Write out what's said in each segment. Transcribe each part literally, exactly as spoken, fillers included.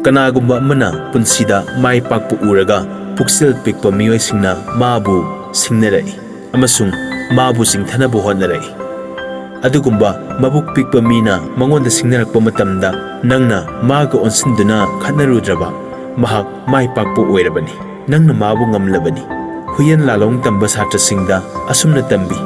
ꯀꯅꯥꯒꯨꯝꯕ ꯑꯃꯅ ꯄꯨꯟꯁꯤꯗ ꯃꯥꯏ ꯄꯥꯛꯄ ꯎꯔꯒ ꯄꯨꯛꯆꯦꯜ ꯄꯤꯛꯄ ꯃꯤꯑꯣꯏꯁꯤꯡꯅ ꯃꯥꯕꯨ ꯁꯤꯡꯅꯔꯛꯏ ꯑꯃꯁꯨꯡ ꯃꯥꯕꯨ ꯆꯤꯡꯊꯅꯕ ꯍꯣꯠꯅꯔꯛꯏ꯫ ꯑꯗꯨꯒꯨꯝꯕ ꯃꯕꯨꯛ ꯄꯤꯛꯄ ꯃꯤꯅ ꯃꯉꯣꯟꯗ ꯁꯤꯡꯅꯔꯛꯄ ꯃꯇꯝꯗ ꯅꯪꯅ ꯃꯥꯒ ꯑꯣꯟꯁꯤꯟꯗꯨꯅ ꯈꯠꯅꯔꯨꯗ꯭ꯔꯕ, ꯃꯍꯥꯛ ꯃꯥꯏ ꯄꯥꯛꯄ ꯑꯣꯏꯔꯕꯅꯤ꯫ ꯅꯪꯅ ꯃꯥꯕꯨ ꯉꯝꯂꯕꯅꯤ꯫ ꯍꯨꯏꯌꯦꯟ ꯂꯥꯂꯣꯡ ꯇꯝꯕ ꯁꯥꯇ꯭ꯔꯁꯤꯡꯗ ꯑꯁꯨꯝꯅ ꯇꯝꯕꯤ,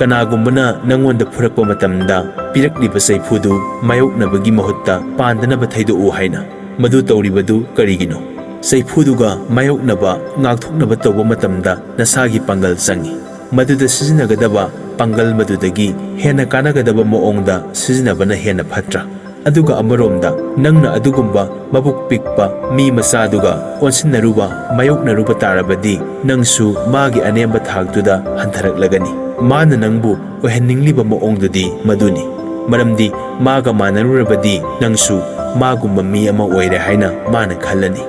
"ꯀꯅꯥꯒꯨꯝꯕꯅ ꯅꯪꯉꯣꯟꯗ ꯐꯨꯔꯛꯄ ꯃꯇꯝꯗ ꯄꯤꯔꯛꯂꯤꯕ ꯆꯩꯐꯨꯗꯨ ꯃꯥꯌꯣꯛꯅꯕꯒꯤ ꯃꯍꯨꯠꯇ ꯄꯥꯟꯗꯅꯕ ꯊꯩꯗꯣꯛꯎ" ꯍꯥꯏꯅ꯫ ꯃꯗꯨ ꯇꯧꯔꯤꯕꯗꯨ ꯀꯔꯤꯒꯤꯅꯣ? ꯆꯩꯐꯨꯗꯨꯒ ꯃꯥꯌꯣꯛꯅꯕ, ꯉꯥꯛꯊꯣꯛꯅꯕ ꯇꯧꯕ ꯃꯇꯝꯗ ꯅꯁꯥꯒꯤ ꯄꯥꯡꯒꯜ ꯆꯪꯏ꯫ ꯃꯗꯨꯗ ꯁꯤꯖꯤꯟꯅꯒꯗꯕ ꯄꯥꯡꯒꯜ ꯃꯗꯨꯗꯒꯤ ꯍꯦꯟꯅ ꯀꯥꯟꯅꯒꯗꯕ ꯃꯑꯣꯡꯗ ꯁꯤꯖꯤꯟꯅꯕꯅ ꯍꯦꯟꯅ ꯐꯠꯇ꯭ꯔꯥ? ꯑꯗꯨꯒ ꯑꯃꯔꯣꯝꯗ, ꯅꯪꯅ ꯑꯗꯨꯒꯨꯝꯕ ꯃꯕꯨꯛ ꯄꯤꯛꯄ ꯃꯤ ꯃꯆꯥꯗꯨꯒ ꯑꯣꯟꯁꯤꯟꯅꯔꯨꯕ, ꯃꯥꯌꯣꯛꯅꯔꯨꯕ ꯇꯥꯔꯕꯗꯤ, ꯅꯪꯁꯨ ꯃꯥꯒꯤ ꯑꯅꯦꯝꯕ ꯊꯥꯛꯇꯨꯗ ꯍꯟꯊꯔꯛꯂꯒꯅꯤ꯫ ꯃꯥꯅ ꯅꯪꯕꯨ ꯑꯣꯏꯍꯟꯅꯤꯡꯂꯤꯕ ꯃꯑꯣꯡꯗꯨꯗꯤ ꯃꯗꯨꯅꯤ꯫ ꯃꯔꯝꯗꯤ ꯃꯥꯒ ꯃꯥꯟꯅꯔꯨꯔꯕꯗꯤ ꯅꯪꯁꯨ ꯃꯥꯒꯨꯝꯕ ꯃꯤ ꯑꯃ ꯑꯣꯏꯔꯦ ꯍꯥꯏꯅ ꯃꯥꯅ ꯈꯜꯂꯅꯤ꯫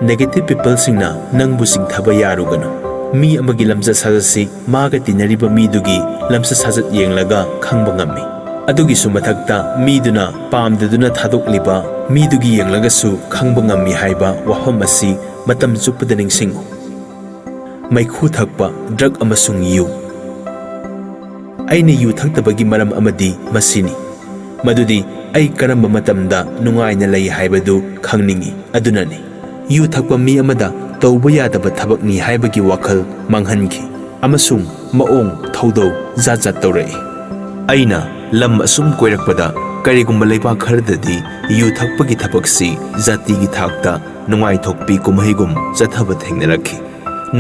Negative peopleꯁꯤꯡꯅ ꯅꯪꯕꯨ ꯆꯤꯡꯊꯕ ꯌꯥꯔꯨꯒꯅꯨ꯫ ꯃꯤ ꯑꯃꯒꯤ ꯂꯝꯆꯠ ꯁꯥꯖꯠꯁꯤ ꯃꯥꯒ ꯇꯤꯟꯅꯔꯤꯕ ꯃꯤꯗꯨꯒꯤ ꯂꯝꯆꯠ ꯁꯥꯖꯠ ꯌꯦꯡꯂꯒ ꯈꯪꯕ ꯉꯝꯃꯤ꯫ ꯑꯗꯨꯒꯤꯁꯨ ꯃꯊꯛꯇ, ꯃꯤꯗꯨꯅ ꯄꯥꯝꯗꯗꯨꯅ ꯊꯥꯗꯣꯛꯂꯤꯕ ꯃꯤꯗꯨꯒꯤ ꯌꯦꯡꯂꯒꯁꯨ ꯈꯪꯕ ꯉꯝꯃꯤ ꯍꯥꯏꯕ ꯋꯥꯐꯝ ꯑꯁꯤ ꯃꯇꯝ ꯆꯨꯞꯄꯗ ꯅꯤꯡꯁꯤꯡꯉꯨ꯫ ꯃꯩꯈꯨ ꯊꯛꯄ, drug ꯑꯃꯁꯨꯡ ꯌꯨ꯫ ꯑꯩꯅ ꯌꯨ ꯊꯛꯇꯕꯒꯤ ꯃꯔꯝ ꯑꯃꯗꯤ ꯃꯁꯤꯅꯤ, ꯃꯗꯨꯗꯤ ꯑꯩ ꯀꯔꯝꯕ ꯃꯇꯝꯗ ꯅꯨꯡꯉꯥꯏꯅ ꯂꯩ ꯍꯥꯏꯕꯗꯨ ꯈꯪꯅꯤꯡꯏ꯫ ꯑꯗꯨꯅꯅꯤ, ꯌꯨ ꯊꯛꯄ ꯃꯤ ꯑꯃꯗ ꯇꯧꯕ ꯌꯥꯗꯕ ꯊꯕꯛꯅꯤ ꯍꯥꯏꯕꯒꯤ ꯋꯥꯈꯜ ꯃꯥꯡꯍꯟꯈꯤ ꯑꯃꯁꯨꯡ ꯃꯑꯣꯡ ꯊꯧꯗꯧ ꯖꯥꯠ ꯖꯥꯠ ꯇꯧꯔꯛꯏ꯫ ꯑꯩꯅ ꯂꯝ ꯑꯁꯨꯝ ꯀꯣꯏꯔꯛꯄꯗ ꯀꯔꯤꯒꯨꯝꯕ ꯂꯩꯕꯥꯛ ꯈꯔꯗꯗꯤ ꯌꯨ ꯊꯛꯄꯒꯤ ꯊꯕꯛꯁꯤ ꯖꯥꯇꯤꯒꯤ ꯊꯥꯛꯇ ꯅꯨꯡꯉꯥꯏꯊꯣꯛꯄꯤ ꯀꯨꯝꯍꯩꯒꯨꯝ ꯆꯠꯊꯕ ꯊꯦꯡꯅꯔꯛꯈꯤ꯫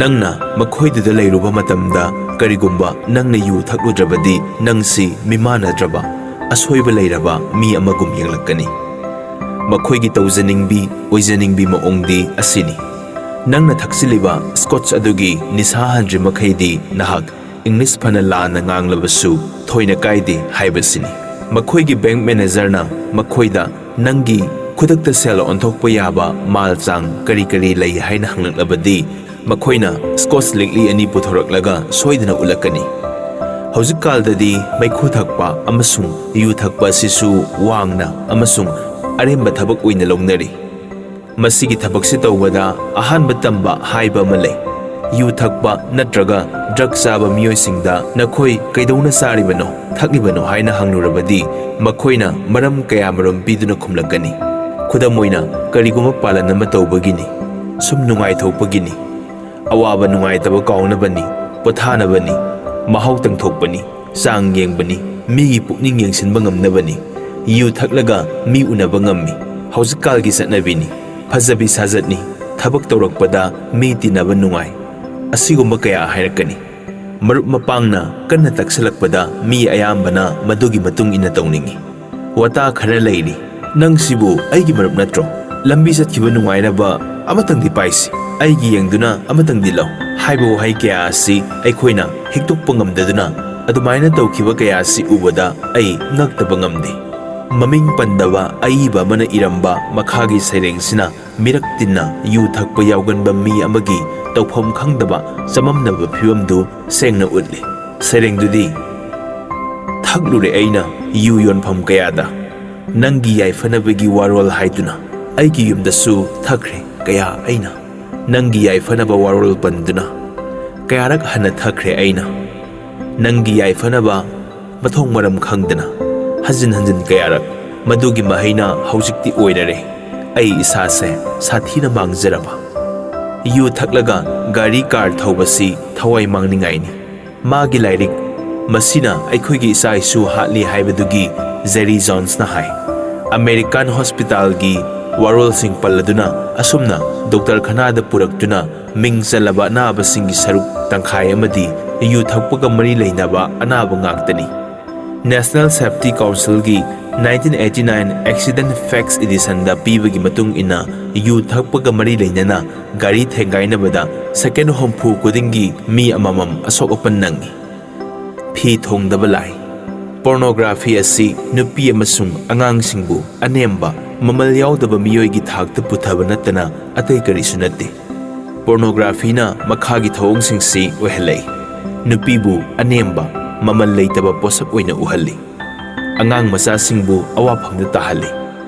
ꯅꯪꯅ ꯃꯈꯣꯏꯗꯨꯗ ꯂꯩꯔꯨꯕ ꯃꯇꯝꯗ ꯀꯔꯤꯒꯨꯝꯕ ꯅꯪꯅ ꯌꯨ ꯊꯛꯂꯨꯗ꯭ꯔꯕꯗꯤ ꯅꯪꯁꯤ ꯃꯤꯃꯥꯟꯅꯗ꯭ꯔꯕ, ꯑꯁꯣꯏꯕ ꯂꯩꯔꯕ ꯃꯤ ꯑꯃꯒꯨꯝ ꯌꯦꯡꯂꯛꯀꯅꯤ꯫ ꯃꯈꯣꯏꯒꯤ ꯇꯧꯖꯅꯤꯡꯕꯤ, ꯑꯣꯏꯖꯅꯤꯡꯕꯤ ꯃꯑꯣꯡꯗꯤ ꯑꯁꯤꯅꯤ꯫ ꯅꯪꯅ ꯊꯛꯆꯤꯜꯂꯤꯕ Scotch ꯑꯗꯨꯒꯤ ꯅꯤꯁꯥ ꯍꯟꯗ꯭ꯔꯤ ꯃꯈꯩꯗꯤ ꯅꯍꯥꯛ English ꯐꯅ ꯂꯥꯟꯅ ꯉꯥꯡꯂꯕꯁꯨ ꯊꯣꯏꯅ ꯀꯥꯏꯗꯦ ꯍꯥꯏꯕꯁꯤꯅꯤ꯫ ꯃꯈꯣꯏꯒꯤ bank managerꯅ ꯃꯈꯣꯏꯗ ꯅꯪꯒꯤ ꯈꯨꯗꯛꯇ ꯁꯦꯜ ꯑꯣꯟꯊꯣꯛꯄ ꯌꯥꯕ ꯃꯥꯜ ꯆꯥꯡ ꯀꯔꯤ ꯀꯔꯤ ꯂꯩ ꯍꯥꯏꯅ ꯍꯪꯂꯛꯂꯕꯗꯤ, ꯃꯈꯣꯏꯅ Scotch ꯂꯤꯛꯂꯤ ꯑꯅꯤ ꯄꯨꯊꯣꯔꯛꯂꯒ ꯁꯣꯏꯗꯅ ꯎꯠꯂꯛꯀꯅꯤ꯫ ꯍꯧꯖꯤꯛꯀꯥꯜꯗꯗꯤ ꯃꯩꯈꯨ ꯊꯛꯄ ꯑꯃꯁꯨꯡ ꯌꯨ ꯊꯛꯄ ꯑꯁꯤꯁꯨ ꯋꯥꯡꯅ ꯑꯃꯁꯨꯡ ꯑꯔꯦꯝꯕ ꯊꯕꯛ ꯑꯣꯏꯅ ꯂꯧꯅꯔꯤ꯫ ꯃꯁꯤꯒꯤ ꯊꯕꯛꯁꯤ ꯇꯧꯕꯗ ꯑꯍꯥꯟꯕ ꯇꯝꯕ ꯍꯥꯏꯕ ꯑꯃ ꯂꯩ꯫ ꯌꯨ ꯊꯛꯄ ꯅꯠꯇ꯭ꯔꯒ ꯗ꯭ꯔꯒ ꯆꯥꯕ ꯃꯤꯑꯣꯏꯁꯤꯡꯗ ꯅꯈꯣꯏ ꯀꯩꯗꯧꯅ ꯆꯥꯔꯤꯕꯅꯣ, ꯊꯛꯂꯤꯕꯅꯣ ꯍꯥꯏꯅ ꯍꯪꯂꯨꯔꯕꯗꯤ ꯃꯈꯣꯏꯅ ꯃꯔꯝ ꯀꯌꯥꯃꯔꯨꯝ ꯄꯤꯗꯨꯅ ꯈꯨꯝꯂꯛꯀꯅꯤ꯫ ꯈꯨꯗꯝ ꯑꯣꯏꯅ, ꯀꯔꯤꯒꯨꯝꯕ ꯄꯥꯂꯟ ꯑꯃ ꯇꯧꯕꯒꯤꯅꯤ, ꯁꯨꯝ ꯅꯨꯡꯉꯥꯏꯊꯣꯛꯄꯒꯤꯅꯤ, ꯑꯋꯥꯕ ꯅꯨꯡꯉꯥꯏꯇꯕ ꯀꯥꯎꯅꯕꯅꯤ, ꯄꯣꯊꯥꯅꯕꯅꯤ, ꯃꯍꯥꯎ ꯇꯪꯊꯣꯛꯄꯅꯤ, ꯆꯥꯡ ꯌꯦꯡꯕꯅꯤ, ꯃꯤꯒꯤ ꯄꯨꯛꯅꯤꯡ ꯌꯦꯡꯁꯤꯟꯕ ꯉꯝꯅꯕꯅꯤ, ꯌꯨ ꯊꯛꯂꯒ ꯃꯤ ꯎꯅꯕ ꯉꯝꯃꯤ, ꯍꯧꯖꯤꯛꯀꯥꯜꯒꯤ ꯆꯠꯅꯕꯤꯅꯤ, ꯐꯖꯕꯤ ꯁꯥꯖꯠꯅꯤ, ꯊꯕꯛ ꯇꯧꯔꯛꯄꯗ ꯃꯤ ꯇꯤꯟꯅꯕ ꯅꯨꯡꯉꯥꯏ, ꯑꯁꯤꯒꯨꯝꯕ ꯀꯌꯥ ꯍꯥꯏꯔꯛꯀꯅꯤ꯫ ꯃꯔꯨꯞ ꯃꯄꯥꯡꯅ ꯀꯟꯅ ꯇꯛꯁꯤꯜꯂꯛꯄꯗ ꯃꯤ ꯑꯌꯥꯝꯕꯅ ꯃꯗꯨꯒꯤ ꯃꯇꯨꯡ ꯏꯟꯅ ꯇꯧꯅꯤꯡꯏ꯫ ꯋꯥꯇꯥ ꯈꯔ ꯂꯩꯔꯤ꯫ "ꯅꯪꯁꯤꯕꯨ ꯑꯩꯒꯤ ꯃꯔꯨꯞ ꯅꯠꯇ꯭ꯔꯣ? ꯂꯝꯕꯤ ꯆꯠꯈꯤꯕ ꯅꯨꯡꯉꯥꯏꯅꯕ ꯑꯃꯇꯪꯗꯤ ꯄꯥꯏꯁꯤ, ꯑꯩꯒꯤ ꯌꯦꯡꯗꯨꯅ ꯑꯃꯇꯪꯗꯤ ꯂꯧ" ꯍꯥꯏꯕ ꯋꯥꯍꯩ ꯀꯌꯥ ꯑꯁꯤ ꯑꯩꯈꯣꯏꯅ ꯍꯤꯛꯇꯣꯛꯄ ꯉꯝꯗꯗꯨꯅ ꯑꯗꯨꯃꯥꯏꯅ ꯇꯧꯈꯤꯕ ꯀꯌꯥ ꯑꯁꯤ ꯎꯕꯗ ꯑꯩ ꯉꯛꯇꯕ ꯉꯝꯗꯦ꯫ ꯃꯃꯤꯡ ꯄꯟꯗꯕ ꯑꯏꯕ ꯑꯃꯅ ꯏꯔꯝꯕ ꯃꯈꯥꯒꯤ ꯁꯩꯔꯦꯡꯁꯤꯅ ꯃꯤꯔꯛ ꯇꯤꯟꯅ ꯌꯨ ꯊꯛꯄ ꯌꯥꯎꯒꯟꯕ ꯃꯤ ꯑꯃꯒꯤ ꯇꯧꯐꯝ ꯈꯪꯗꯕ ꯆꯃꯝꯅꯕ ꯐꯤꯕꯝꯗꯨ ꯁꯦꯡꯅ ꯎꯠꯂꯤ꯫ ꯁꯩꯔꯦꯡꯗꯨꯗꯤ, "ꯊꯛꯂꯨꯔꯦ ꯑꯩꯅ ꯌꯨ ꯌꯣꯟꯐꯝ ꯀꯌꯥꯗ, ꯅꯪꯒꯤ ꯌꯥꯏꯐꯅꯕꯒꯤ ꯋꯥꯔꯣꯜ ꯍꯥꯏꯗꯨꯅ, ꯑꯩꯒꯤ ꯌꯨꯝꯗꯁꯨ ꯊꯛꯈ꯭ꯔꯦ ꯀꯌꯥ ꯑꯩꯅ, ꯅꯪꯒꯤ ꯌꯥꯏꯐꯅꯕ ꯋꯥꯔꯣꯜ ꯄꯟꯗꯨꯅ, ꯀꯌꯥꯔꯛ ꯍꯟꯅ ꯊꯛꯈ꯭ꯔꯦ ꯑꯩꯅ, ꯅꯪꯒꯤ ꯌꯥꯏꯐꯅꯕ ꯃꯊꯣꯡ ꯃꯔꯝ ꯈꯪꯗꯅ, ꯍꯟꯖꯤꯟ ꯍꯟꯖꯤꯟ ꯀꯌꯥꯔꯛ꯫ ꯃꯗꯨꯒꯤ ꯃꯍꯩꯅ ꯍꯧꯖꯤꯛꯇꯤ ꯑꯣꯏꯔꯔꯦ ꯑꯩ ꯏꯁꯥꯁꯦ ꯁꯥꯊꯤꯅ ꯃꯥꯡꯖꯔꯕ꯫ ꯌꯨ ꯊꯛꯂꯒ ꯒꯥꯔꯤ ꯀꯥꯔ ꯊꯧꯕꯁꯤ ꯊꯋꯥꯏ ꯃꯥꯡꯅꯤꯡꯉꯥꯏꯅꯤ꯫ ꯃꯥꯒꯤ ꯂꯥꯏꯔꯤꯛ ꯃꯁꯤꯅ ꯑꯩꯈꯣꯏꯒꯤ ꯏꯆꯥ ꯏꯁꯨ ꯍꯥꯠꯂꯤ ꯍꯥꯏꯕꯗꯨꯒꯤ ꯖꯦꯔꯤ ꯖꯣꯟꯁꯅ ꯍꯥꯏ꯫ ꯑꯃꯦꯔꯤꯀꯥꯟ ꯍꯣꯁꯄꯤꯇꯥꯜꯒꯤ ꯋꯥꯔꯣꯜꯁꯤꯡ ꯄꯜꯂꯗꯨꯅ ꯑꯁꯨꯝꯅ ꯗꯣꯛꯇꯔ ꯈꯅꯥꯗ ꯄꯨꯔꯛꯇꯨꯅ ꯃꯤꯡ ꯆꯜꯂꯕ ꯑꯅꯥꯕꯁꯤꯡꯒꯤ ꯁꯔꯨꯛ ꯇꯪꯈꯥꯏ ꯑꯃꯗꯤ ꯌꯨ ꯊꯛꯄꯒ ꯃꯔꯤ ꯂꯩꯅꯕ ꯑꯅꯥꯕ ꯉꯥꯛꯇꯅꯤ꯫ National Safety Councilꯒꯤ nineteen eighty nine Accident Facts Editionꯗ ꯄꯤꯕꯒꯤ ꯃꯇꯨꯡ ꯏꯟꯅ, ꯌꯨ ꯊꯛꯄꯒ ꯃꯔꯤ ꯂꯩꯅꯅ ꯒꯥꯔꯤ ꯊꯦꯡꯒꯥꯏꯅꯕꯗ ꯁꯦꯀꯦꯟ ꯍꯨꯝꯐꯨ ꯈꯨꯗꯤꯡꯒꯤ ꯃꯤ ꯑꯃꯃꯝ ꯑꯁꯣꯛ ꯑꯄꯟ ꯅꯪꯉꯤ꯫ ꯐꯤ ꯊꯣꯡꯗꯕ ꯂꯥꯏ꯫ Pornography ꯑꯁꯤ ꯅꯨꯄꯤ ꯑꯃꯁꯨꯡ ꯑꯉꯥꯡꯁꯤꯡꯕꯨ ꯑꯅꯦꯝꯕ, ꯃꯃꯜ ꯌꯥꯎꯗꯕ ꯃꯤꯑꯣꯏꯒꯤ ꯊꯥꯛꯇ ꯄꯨꯊꯕ ꯅꯠꯇꯅ ꯑꯇꯩ ꯀꯔꯤꯁꯨ ꯅꯠꯇꯦ꯫ Pornographyꯅ ꯃꯈꯥꯒꯤ ꯊꯧꯑꯣꯡꯁꯤꯡꯁꯤ ꯑꯣꯏꯍꯜꯂꯛꯏ: ꯅꯨꯄꯤꯕꯨ ꯑꯅꯦꯝꯕ, ꯃꯃꯜ ꯂꯩꯇꯕ ꯄꯣꯠꯁꯛ ꯑꯣꯏꯅ ꯎꯍꯜꯂꯤ꯫ ꯑꯉꯥꯡ ꯃꯆꯥꯁꯤꯡꯕꯨ ꯑꯋꯥꯐꯝꯗ ꯇꯥꯍꯜꯂꯤ꯫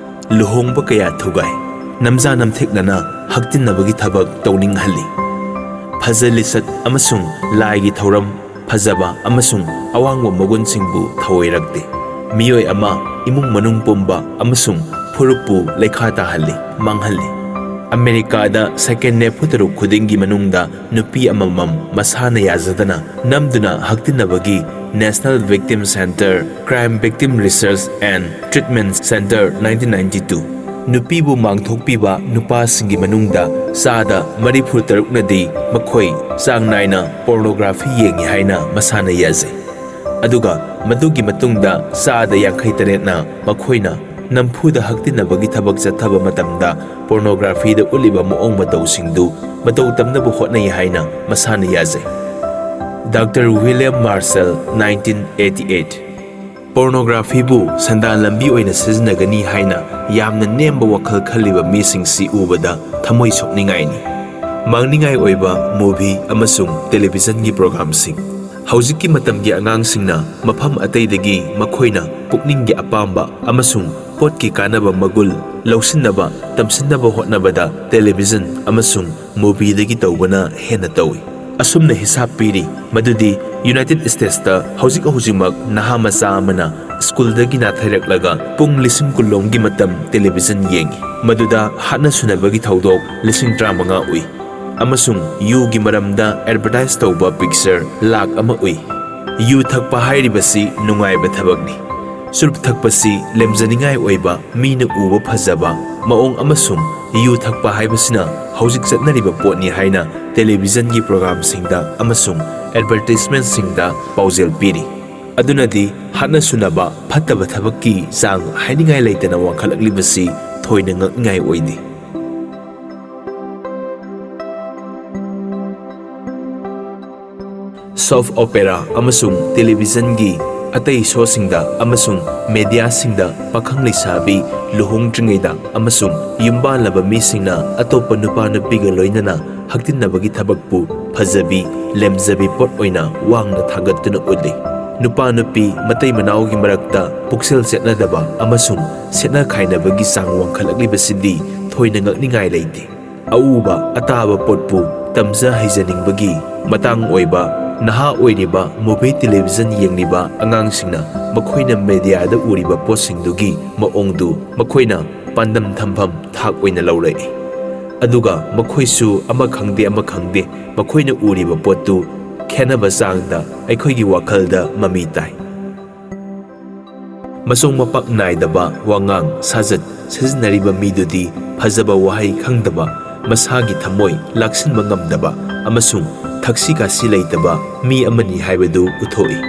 ꯂꯨꯍꯣꯡꯕ ꯀꯌꯥ ꯊꯨꯒꯥꯏ꯫ ꯅꯝꯖꯥ ꯅꯝꯊꯦꯛꯅꯅ ꯍꯛꯇꯤꯟꯅꯕꯒꯤ ꯊꯕꯛ ꯇꯧꯅꯤꯡꯍꯜꯂꯤ꯫ ꯐꯖ ꯂꯤꯆꯠ ꯑꯃꯁꯨꯡ ꯂꯥꯏꯒꯤ ꯊꯧꯔꯝ, ꯐꯖꯕ ꯑꯃꯁꯨꯡ ꯑꯋꯥꯡꯕ ꯃꯒꯨꯟꯁꯤꯡꯕꯨ ꯊꯧꯑꯣꯏꯔꯛꯇꯦ꯫ ꯃꯤꯑꯣꯏ ꯑꯃ ꯏꯃꯨꯡ ꯃꯅꯨꯡ ꯄꯨꯝꯕ ꯑꯃꯁꯨꯡ ꯐꯨꯔꯨꯞꯄꯨ ꯂꯩꯈꯥ ꯇꯥꯍꯜꯂꯤ, ꯃꯥꯡꯍꯜꯂꯤ꯫ ꯑꯃꯦꯔꯤꯀꯥꯗ ꯁꯦꯀꯦꯟ ꯅꯤꯐꯨ ꯇꯔꯨꯛ ꯈꯨꯗꯤꯡꯒꯤ ꯃꯅꯨꯡꯗ ꯅꯨꯄꯤ ꯑꯃꯃꯝ ꯃꯁꯥꯅ ꯌꯥꯖꯗꯅ ꯅꯝꯗꯨꯅ ꯍꯛꯇꯤꯟꯅꯕꯒꯤ National Victim Center, Crime Victim Research and Treatment Center, nineteen ninety two꯫ ꯅꯨꯄꯤꯕꯨ ꯃꯥꯡꯊꯣꯛꯄꯤꯕ ꯅꯨꯄꯥꯁꯤꯡꯒꯤ ꯃꯅꯨꯡꯗ ꯆꯥꯗ ꯃꯔꯤꯐꯨ ꯇꯔꯨꯛꯅꯗꯤ ꯃꯈꯣꯏ ꯆꯥꯡ ꯅꯥꯏꯅ pornography ꯌꯦꯡꯉꯤ ꯍꯥꯏꯅ ꯃꯁꯥꯅ ꯌꯥꯖꯩ꯫ ꯑꯗꯨꯒ ꯃꯗꯨꯒꯤ ꯃꯇꯨꯡꯗ ꯆꯥꯗ ꯌꯥꯡꯈꯩ ꯇꯔꯦꯠꯅ ꯃꯈꯣꯏꯅ ꯅꯝꯐꯨꯗ ꯍꯛꯇꯤꯟꯅꯕꯒꯤ ꯊꯕꯛ ꯆꯠꯊꯕ ꯃꯇꯝꯗ pornographyꯗ ꯎꯠꯂꯤꯕ ꯃꯑꯣꯡ ꯃꯇꯧꯁꯤꯡꯗꯨ ꯃꯇꯧ ꯇꯝꯅꯕ ꯍꯣꯠꯅꯩ ꯍꯥꯏꯅ ꯃꯁꯥꯅ ꯌꯥꯖꯩ꯫ Doctor William Marshall, nineteen eighty eight꯫ Pornographyꯕꯨ ꯁꯦꯟꯗꯥꯟ ꯂꯝꯕꯤ ꯑꯣꯏꯅ ꯁꯤꯖꯤꯟꯅꯒꯅꯤ ꯍꯥꯏꯅ ꯌꯥꯝꯅ ꯅꯦꯝꯕ ꯋꯥꯈꯜ ꯈꯜꯂꯤꯕ ꯃꯤꯁꯤꯡꯁꯤ ꯎꯕꯗ ꯊꯃꯣꯏ ꯁꯣꯛꯅꯤꯡꯉꯥꯏꯅꯤ꯫ ꯃꯥꯡꯅꯤꯡꯉꯥꯏ ꯑꯣꯏꯕ movie ꯑꯃꯁꯨꯡ televisionꯒꯤ programꯁꯤꯡ꯫ ꯍꯧꯖꯤꯛꯀꯤ ꯃꯇꯝꯒꯤ ꯑꯉꯥꯡꯁꯤꯡꯅ ꯃꯐꯝ ꯑꯇꯩꯗꯒꯤ ꯃꯈꯣꯏꯅ ꯄꯨꯛꯅꯤꯡꯒꯤ ꯑꯄꯥꯝꯕ ꯑꯃꯁꯨꯡ ꯄꯣꯠꯀꯤ ꯀꯥꯟꯅꯕ ꯃꯒꯨꯟ ꯂꯧꯁꯤꯟꯅꯕ, ꯇꯝꯁꯤꯟꯅꯕ ꯍꯣꯠꯅꯕꯗ television ꯑꯃꯁꯨꯡ movieꯗꯒꯤ ꯇꯧꯕꯅ ꯍꯦꯟꯅ ꯇꯧꯏ꯫ ꯑꯁꯨꯝꯅ ꯍꯤꯁꯥꯞ ꯄꯤꯔꯤ ꯃꯗꯨꯗꯤ United Statesꯇ ꯍꯧꯖꯤꯛ ꯍꯧꯖꯤꯛꯃꯛ ꯅꯍꯥ ꯃꯆꯥ ꯑꯃꯅ ꯁ꯭ꯀꯨꯜꯗꯒꯤ ꯅꯥꯊꯩꯔꯛꯂꯒ ꯄꯨꯡ ꯂꯤꯁꯤꯡ ꯀꯨꯟꯂꯣꯝꯒꯤ ꯃꯇꯝ television ꯌꯦꯡꯏ꯫ ꯃꯗꯨꯗ ꯍꯥꯠꯅ ꯁꯨꯅꯕꯒꯤ ꯊꯧꯗꯣꯛ ꯂꯤꯁꯤꯡ ꯇꯔꯥꯃꯉꯥ ꯎꯏ꯫ ꯑꯃꯁꯨꯡ ꯌꯨꯒꯤ ꯃꯔꯝꯗ advertise ꯇꯧꯕ picture ꯂꯥꯛ ꯑꯃ ꯎꯏ꯫ ꯌꯨ ꯊꯛꯄ ꯍꯥꯏꯔꯤꯕꯁꯤ ꯅꯨꯡꯉꯥꯏꯕ ꯊꯕꯛꯅꯤ꯫ ꯆꯨꯔꯨꯞ ꯊꯛꯄꯁꯤ ꯂꯦꯝꯖꯅꯤꯡꯉꯥꯏ ꯑꯣꯏꯕ, ꯃꯤꯅ ꯎꯕ ꯐꯖꯕ ꯃꯑꯣꯡ ꯑꯃꯁꯨꯡ ꯌꯨ ꯊꯛꯄ ꯍꯥꯏꯕꯁꯤꯅ ꯍꯧꯖꯤꯛ ꯆꯠꯅꯔꯤꯕ ꯄꯣꯠꯅꯤ ꯍꯥꯏꯅ televisionꯒꯤ programꯁꯤꯡꯗ ꯑꯃꯁꯨꯡ advertisementꯁꯤꯡꯗ ꯄꯥꯎꯖꯦꯜ ꯄꯤꯔꯤ꯫ ꯑꯗꯨꯅꯗꯤ ꯍꯥꯠꯅ ꯁꯨꯅꯕ ꯐꯠꯇꯕ ꯊꯕꯛꯀꯤ ꯆꯥꯡ ꯍꯥꯏꯅꯤꯡꯉꯥꯏ ꯂꯩꯇꯅ ꯋꯥꯡꯈꯠꯂꯛꯂꯤꯕꯁꯤ ꯊꯣꯏꯅ ꯉꯛꯅꯤꯡꯉꯥꯏ ꯑꯣꯏꯗꯦ꯫ Soap opera ꯑꯃꯁꯨꯡ televisionꯒꯤ ꯑꯇꯩ showꯁꯤꯡꯗ ꯑꯃꯁꯨꯡ mediaꯁꯤꯡꯗ ꯄꯥꯈꯪ ꯂꯩꯁꯥꯕꯤ ꯂꯨꯍꯣꯡꯗ꯭ꯔꯤꯉꯩꯗ ꯑꯃꯁꯨꯡ ꯌꯨꯝꯕꯥꯜꯂꯕ ꯃꯤꯁꯤꯡꯅ ꯑꯇꯣꯞꯄ ꯅꯨꯄꯥ ꯅꯨꯄꯤꯒ ꯂꯣꯏꯅꯅ ꯍꯛꯇꯤꯟꯅꯕꯒꯤ ꯊꯕꯛꯄꯨ ꯐꯖꯕꯤ, ꯂꯦꯝꯖꯕꯤ ꯄꯣꯠ ꯑꯣꯏꯅ ꯋꯥꯡꯅ ꯊꯥꯡꯒꯠꯇꯨꯅ ꯎꯠꯂꯤ꯫ ꯅꯨꯄꯥ ꯅꯨꯄꯤ ꯃꯇꯩ ꯃꯅꯥꯎꯒꯤ ꯃꯔꯛꯇ ꯄꯨꯛꯆꯦꯜ ꯆꯦꯠꯅꯗꯕ ꯑꯃꯁꯨꯡ ꯁꯦꯠꯅ ꯈꯥꯏꯅꯕꯒꯤ ꯆꯥꯡ ꯋꯥꯡꯈꯠꯂꯛꯂꯤꯕꯁꯤꯗꯤ ꯊꯣꯏꯅ ꯉꯛꯅꯤꯡꯉꯥꯏ ꯂꯩꯇꯦ꯫ ꯑꯎꯕ ꯑꯇꯥꯕ ꯄꯣꯠꯄꯨ ꯇꯝꯖ ꯍꯩꯖꯅꯤꯡꯕꯒꯤ ꯃꯇꯥꯡ ꯑꯣꯏꯕ, ꯅꯍꯥ ꯑꯣꯏꯔꯤꯕ movie television ꯌꯦꯡꯂꯤꯕ ꯑꯉꯥꯡꯁꯤꯡꯅ ꯃꯈꯣꯏꯅ mediaꯗ ꯎꯔꯤꯕ ꯄꯣꯠꯁꯤꯡꯗꯨꯒꯤ ꯃꯑꯣꯡꯗꯨ ꯃꯈꯣꯏꯅ ꯄꯥꯟꯗꯝ ꯊꯝꯐꯝ ꯊꯥꯛ ꯑꯣꯏꯅ ꯂꯧꯔꯛꯏ꯫ ꯑꯗꯨꯒ ꯃꯈꯣꯏꯁꯨ ꯑꯃ ꯈꯪꯗꯦ ꯑꯃ ꯈꯪꯗꯦ ꯃꯈꯣꯏꯅ ꯎꯔꯤꯕ ꯄꯣꯠꯇꯨ ꯈꯦꯟꯅꯕ ꯆꯥꯡꯗ ꯑꯩꯈꯣꯏꯒꯤ ꯋꯥꯈꯜꯗ ꯃꯃꯤ ꯇꯥꯏ꯫ ꯃꯁꯣꯡ ꯃꯄꯥꯛ ꯅꯥꯏꯗꯕ ꯋꯥꯉꯥꯡ ꯁꯥꯖꯠ ꯁꯤꯖꯤꯟꯅꯔꯤꯕ ꯃꯤꯗꯨꯗꯤ ꯐꯖꯕ ꯋꯥꯍꯩ ꯈꯪꯗꯕ, ꯃꯁꯥꯒꯤ ꯊꯃꯣꯏ ꯂꯥꯛꯁꯤꯟꯕ ꯉꯝꯗꯕ ꯑꯃꯁꯨꯡ ꯊꯛꯁꯤ ꯈꯥꯁꯤ ꯂꯩꯇꯕ ꯃꯤ ꯑꯃꯅꯤ ꯍꯥꯏꯕꯗꯨ ꯎꯠꯊꯣꯛꯏ꯫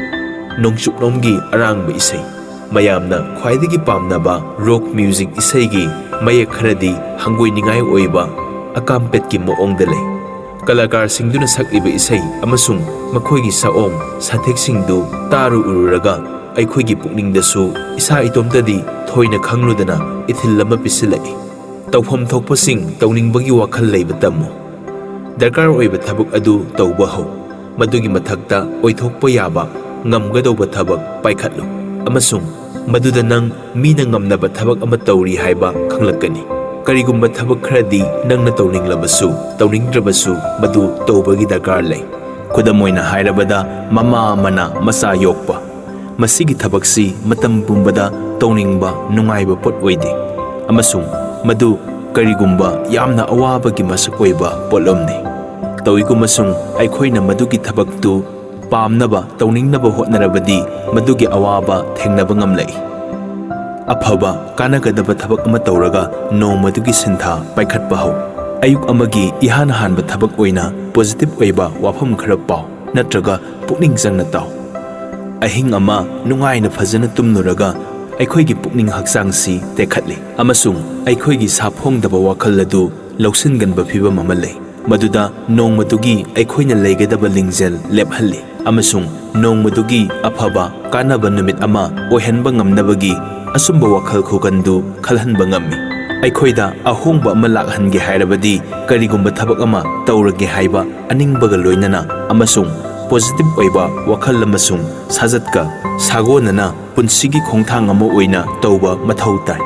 ꯅꯣꯡꯆꯨꯞꯂꯣꯝꯒꯤ ꯑꯔꯥꯡꯕ ꯏꯁꯩ, ꯃꯌꯥꯝꯅ ꯈ꯭ꯋꯥꯏꯗꯒꯤ ꯄꯥꯝꯅꯕ rock music ꯏꯁꯩꯒꯤ ꯃꯌꯦꯛ ꯈꯔꯗꯤ ꯍꯪꯒꯣꯏꯅꯤꯡꯉꯥꯏ ꯑꯣꯏꯕ ꯑꯀꯥꯝꯄꯦꯠꯀꯤ ꯃꯑꯣꯡꯗ ꯂꯩ꯫ ꯀꯂꯥꯀꯥꯔꯁꯤꯡꯗꯨꯅ ꯁꯛꯂꯤꯕ ꯏꯁꯩ ꯑꯃꯁꯨꯡ ꯃꯈꯣꯏꯒꯤ ꯁꯛꯑꯣꯡ ꯁꯥꯊꯦꯛꯁꯤꯡꯗꯨ ꯇꯥꯔꯨ ꯎꯔꯨꯔꯒ ꯑꯩꯈꯣꯏꯒꯤ ꯄꯨꯛꯅꯤꯡꯗꯁꯨ ꯏꯁꯥ ꯏꯇꯣꯝꯇꯗꯤ ꯊꯣꯏꯅ ꯈꯪꯂꯨꯗꯅ ꯏꯊꯤꯜ ꯑꯃ ꯄꯤꯁꯤꯜꯂꯛꯏ꯫ ꯇꯧꯐꯝ ꯊꯣꯛꯄꯁꯤꯡ ꯇꯧꯅꯤꯡꯕꯒꯤ ꯋꯥꯈꯜ ꯂꯩꯕ ꯇꯝꯃꯨ꯫ ꯗꯔꯀꯥꯔ ꯑꯣꯏꯕ ꯊꯕꯛ ꯑꯗꯨ ꯇꯧꯕ ꯍꯧ꯫ ꯃꯗꯨꯒꯤ ꯃꯊꯛꯇ ꯑꯣꯏꯊꯣꯛꯄ ꯌꯥꯕ ꯉꯝꯒꯗꯧꯕ ꯊꯕꯛ ꯄꯥꯏꯈꯠꯂꯨ ꯑꯃꯁꯨꯡ ꯃꯗꯨꯗ ꯅꯪ ꯃꯤꯅ ꯉꯝꯅꯕ ꯊꯕꯛ ꯑꯃ ꯇꯧꯔꯤ ꯍꯥꯏꯕ ꯈꯪꯂꯛꯀꯅꯤ꯫ ꯀꯔꯤꯒꯨꯝꯕ ꯊꯕꯛ ꯈꯔꯗꯤ ꯅꯪꯅ ꯇꯧꯅꯤꯡꯂꯕꯁꯨ ꯇꯧꯅꯤꯡꯗ꯭ꯔꯕꯁꯨ ꯃꯗꯨ ꯇꯧꯕꯒꯤ ꯗꯔꯀꯥꯔ ꯂꯩ꯫ ꯈꯨꯗꯝ ꯑꯣꯏꯅ ꯍꯥꯏꯔꯕꯗ, ꯃꯃꯥ ꯑꯃꯅ ꯃꯆꯥ ꯌꯣꯛꯄ꯫ ꯃꯁꯤꯒꯤ ꯊꯕꯛꯁꯤ ꯃꯇꯝ ꯄꯨꯝꯕꯗ ꯇꯧꯅꯤꯡꯕ, ꯅꯨꯡꯉꯥꯏꯕ ꯄꯣꯠ ꯑꯣꯏꯗꯦ, ꯑꯃꯁꯨꯡ ꯃꯗꯨ ꯀꯔꯤꯒꯨꯝꯕ ꯌꯥꯝꯅ ꯑꯋꯥꯕꯒꯤ ꯃꯁꯛ ꯑꯣꯏꯕ ꯄꯣꯠꯂꯝꯅꯤ꯫ ꯇꯧꯏꯒꯨꯝꯕꯁꯨꯡ ꯑꯩꯈꯣꯏꯅ ꯃꯗꯨꯒꯤ ꯊꯕꯛꯇꯨ ꯄꯥꯝꯅꯕ, ꯇꯧꯅꯤꯡꯅꯕ ꯍꯣꯠꯅꯔꯕꯗꯤ ꯃꯗꯨꯒꯤ ꯑꯋꯥꯕ ꯊꯦꯡꯅꯕ ꯉꯝꯂꯛꯏ꯫ ꯑꯐꯕ, ꯀꯥꯟꯅꯒꯗꯕ ꯊꯕꯛ ꯑꯃ ꯇꯧꯔꯒ ꯅꯣꯡꯃꯗꯨꯒꯤ ꯁꯤꯟꯊꯥ ꯄꯥꯏꯈꯠꯄ ꯍꯧ꯫ ꯑꯌꯨꯛ ꯑꯃꯒꯤ ꯏꯍꯥꯟ ꯍꯥꯟꯕ ꯊꯕꯛ ꯑꯣꯏꯅ positive ꯑꯣꯏꯕ ꯋꯥꯐꯝ ꯈꯔ ꯄꯥꯎ ꯅꯠꯇ꯭ꯔꯒ ꯄꯨꯛꯅꯤꯡ ꯆꯪꯅ ꯇꯥꯎ꯫ ꯑꯍꯤꯡ ꯑꯃ ꯅꯨꯡꯉꯥꯏꯅ ꯐꯖꯅ ꯇꯨꯝꯂꯨꯔꯒ ꯑꯩꯈꯣꯏꯒꯤ ꯄꯨꯛꯅꯤꯡ ꯍꯛꯆꯥꯡꯁꯤ ꯇꯦꯛꯈꯠꯂꯤ ꯑꯃꯁꯨꯡ ꯑꯩꯈꯣꯏꯒꯤ ꯁꯥꯐꯣꯡꯗꯕ ꯋꯥꯈꯜ ꯑꯗꯨ ꯂꯧꯁꯤꯟꯒꯟꯕ ꯐꯤꯚꯝ ꯑꯃ ꯂꯩ, ꯃꯗꯨꯗ ꯅꯣꯡꯃꯗꯨꯒꯤ ꯑꯩꯈꯣꯏꯅ ꯂꯩꯒꯗꯕ ꯂꯤꯡꯖꯦꯜ ꯂꯦꯞꯍꯜꯂꯤ ꯑꯃꯁꯨꯡ ꯅꯣꯡꯃꯗꯨꯒꯤ ꯑꯐꯕ ꯀꯥꯟꯅꯕ ꯅꯨꯃꯤꯠ ꯑꯃ ꯑꯣꯏꯍꯟꯕ ꯉꯝꯅꯕꯒꯤ ꯑꯆꯨꯝꯕ ꯋꯥꯈꯜ ꯈꯨꯀꯟꯗꯨ ꯈꯜꯍꯟꯕ ꯉꯝꯃꯤ꯫ ꯑꯩꯈꯣꯏꯗ ꯑꯍꯣꯡꯕ ꯑꯃ ꯂꯥꯛꯍꯟꯒꯦ ꯍꯥꯏꯔꯕꯗꯤ ꯀꯔꯤꯒꯨꯝꯕ ꯊꯕꯛ ꯑꯃ ꯇꯧꯔꯒꯦ ꯍꯥꯏꯕ ꯑꯅꯤꯡꯕꯒ ꯂꯣꯏꯅꯅ ꯑꯃꯁꯨꯡ positive ꯑꯣꯏꯕ ꯋꯥꯈꯜ ꯑꯃꯁꯨꯡ ꯁꯥꯖꯠꯀ ꯁꯥꯒꯣꯟꯅꯅ ꯄꯨꯟꯁꯤꯒꯤ ꯈꯣꯡꯊꯥꯡ ꯑꯃ ꯑꯣꯏꯅ ꯇꯧꯕ ꯃꯊꯧ ꯇꯥꯏ꯫